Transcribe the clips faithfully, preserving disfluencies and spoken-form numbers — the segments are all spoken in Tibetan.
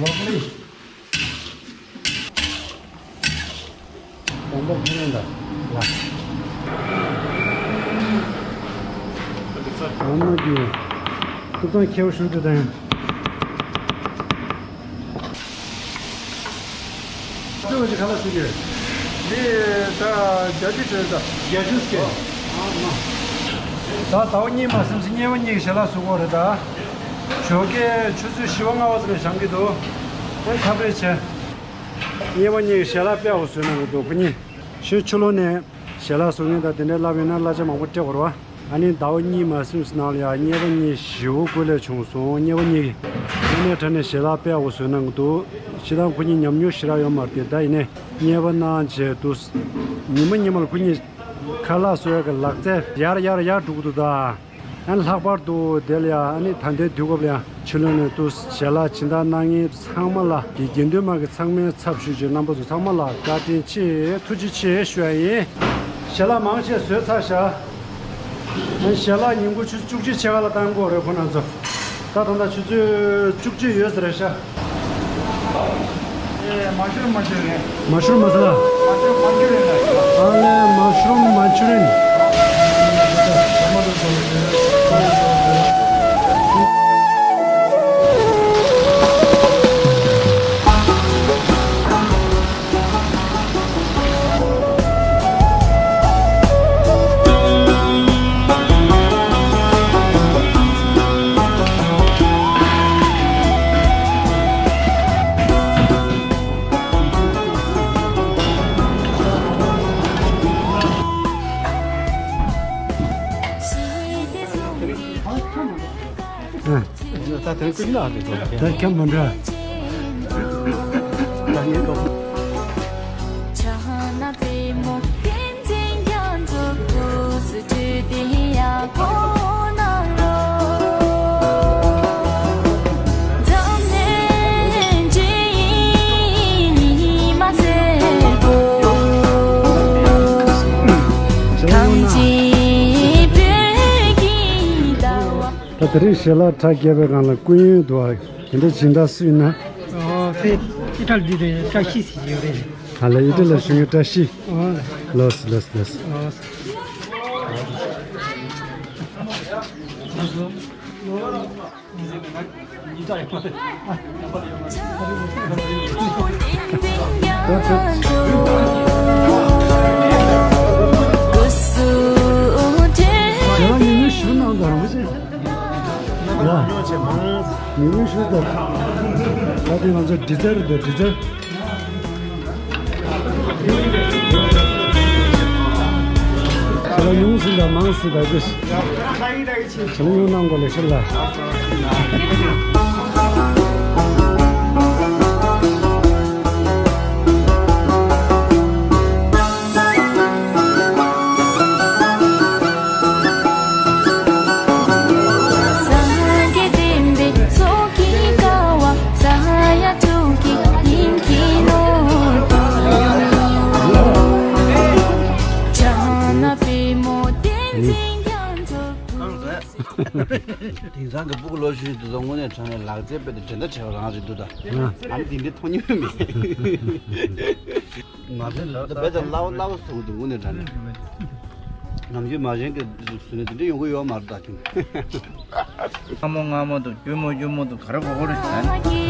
ལོག་ལི། དང་པོ་ཁས་ལེན་དང་ལ། ཨ་མ་གི་ཐུབ་ཐང་ཁྱེའུ་ཤུ་ཏུ་དང་། ཚོད་ཀྱི་ཁ་ལག་ཟེར་གྱི། འདི་ད་བརྒྱད་ཅུ་ཙམ་རེད་ད། བརྒྱད་ཅུ་ཙམ། ཨ་མ། ད་ཟླ་བ་གཉིས་མ་ཟིན་ཙམ་གཉེར་པ་གཉིས་ཀྱི་ཞལ་ལག་བཟོ་དགོས་རེད་ད། ཞོགས་ཀས་ཆུ་ཚོད་བཞི་པ་ལྔ་པ་ཙམ་ནས་བཞེངས་ཀྱི་འདུག་ཨེ་ཁ་པར་བྱས། གཉེར་པ་གཉིས་ཀྱི་ཞལ་ལག་དཔེ་ཡག་པོ་བཟོས་གནང་གི་འདུག་ཁོ་གཉིས། ཕྱི་ཕྱི་ལོགས་ནས་ཞལ་ལག་བཟོ་མཁན་དང་དེ་འདྲའི་ལབ་ཡོད་ན་གླ་ཆ་མང་པོ་སྤྲད་དགོས་རེད་པ། ཨ་ནི་ཟླ་བ་གཉིས་མ་ཟིན་ཙམ་ནང་ལ་ཡང་གཉེར་པ་གཉིས་ཞེ་པོ་སྐུ་ལས་བྱུང་སོང་། གཉེར་པ་གཉིས་ཀྱིས་དངོས་གནས་དྲང་གནས་ཞལ་ལག་དཔེ་ཡག་པོ་བཟོས་གནང་གི་འདུག་སྤྱིར་བཏང་ཁོ་གཉིས་ཉམས་མྱོང་ཞེ་དྲག་ཡོད་མ་རེད་དེ། ད་ཡིན་ནའི་གཉེར་པ་གནང་བྱས་འདུག་ཉི་མ་ཉི་མ་ལ་ཁོ་གཉིས་ཁ་ལག་བཟོ་ཡག་གི་ལག་རྩལ་ཡར་ཡར་ཡར་འགྲོ་གི་འདུག་ད། ཨ་ནི་ལྷག་པར་དུ་དེ་ལ་ཡང་ཨ་ནི་ད་ལྟའི་དུས་སྐབས་ལ་ཡང་ཕྱི་ལོགས་ནས་ཏུ་ཞལ་ལག་སྦྱིན་བདག་གནང་མཁན་ཚང་མ་ལ་དགེ་དགེ་འདུན་མ་གི་ཚང་མའི་ཚབ་ཞུས་བྱས་རྣམ་པ་ཚོ་ཚང་མ་ལ་བཀའ་དྲིན་ཆེ་ཐུགས་རྗེ་ཆེ་ཞུ་ཡ་ཡིན། ཞལ་ལག་མང་ཆེ་བཟོས་ཚར་ཤག་ཨ་ནི་ཞལ་ལག་ཉིན་གུང་ཆུ་ཚོད་བཅུ་གཅིག་ཕྱེད་ཀ་ལ་བཏང་དགོས་རེད་ཁོ་རང་ཚོ། ད་ད་ལྟ་ཆུ་ཚོད་བཅུ་གཅིག་ཡོད་ས་རེད་ཤག་ཨེ། མ་ཤོར་མ་ཤོར་རེད། མ་ཤོར་མ་ཟ་ལ། མ་ཤོར་མ་ཤོར་རེད་ལ། ཨ་ལེ་མ་ཤོར་མ་ཤོར་རེད། ད་དེ་ཀུན་ལ་ཨ་ལེ་ད་ཁྱམས་མ་འདྲ། ད་དེ་རིང་ཞལ་ལག་ཁྲ་རྒྱས་པའི་སྒང་ལ་སྐུ་ཡོན་དུ་བ་དེ་འདྲ་སྦྱིན་བདག་སུ་ཡིན་ན། ཨོ་ཕེ་ཨི་ཊ་ལི་དེ་བཀྲ་ཤིས་ཟེར་གྱི་ཡོད་རེད། ཧ་ལས་ཨི་ཊ་ལི་གཞོན་སྐྱེས་བཀྲ་ཤིས། ཨོ་ལོས་ལོས་ལོས། ཨོ། ཉི་མ་ཤུ་དང་། ད་དེ་ང་ཚོ་ཌི་ཛར་དང་ཌི་ཛར། ཁྱེད་རང་ཉུང་སུ་དང་མང་སུ་དང་ཅི། ཁྱེད་རང་ཉུང་གནང་དགོས་ལེགས་ཤོམ་ལ། དེང་སང་གི་སྤུ་གུ་ལོ་ཆུང་ཆུང་དེ་ཚོ་དངོས་གནས་དྲང་གནས་ལག་རྩལ་དཔེ་དེ་འགྲན་ཟླ་བྲལ་བ་རང་རེད་འདུག་ད། ང་ནི་དེ་འདྲའི་མཐོང་མྱོང་མེད། ང་ཚོའི་ལག་རྩལ་དཔེ་དང་སླ་བོ་སླ་བོ་བཟོ་གི་འདུག་དངོས་གནས་དྲང་གནས། ནམ་རྒྱུན་མ་གཞན་གྱི་བཟོས་ནས་དེ་འདྲ་ཡོང་གི་ཡོད་མ་རེད་ད་ཁྱོད། སྔ་མོ་སྔ་མོ་འདུག་སྐྱོ་མོ་སྐྱོ་མོ་འདུག་ག་རེ་གོ་གོ་རེད་ཟེར་ན། འདི་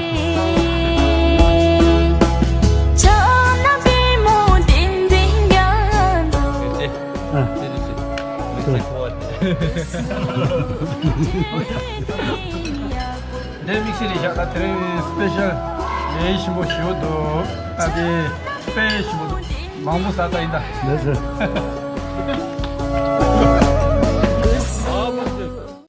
དམིགས་བསལ་རེད་ཤག་ད་དེ་རིང་སི་པེ་ཤལ་ལས་ཞིམ་པོ་ཞིག་འདུག་ད་དེ་དཔེ་ཞིམ་པོ་འདུག་མང་པོ་ཟ་ད་ཡིན་ད། ལགས་སོ།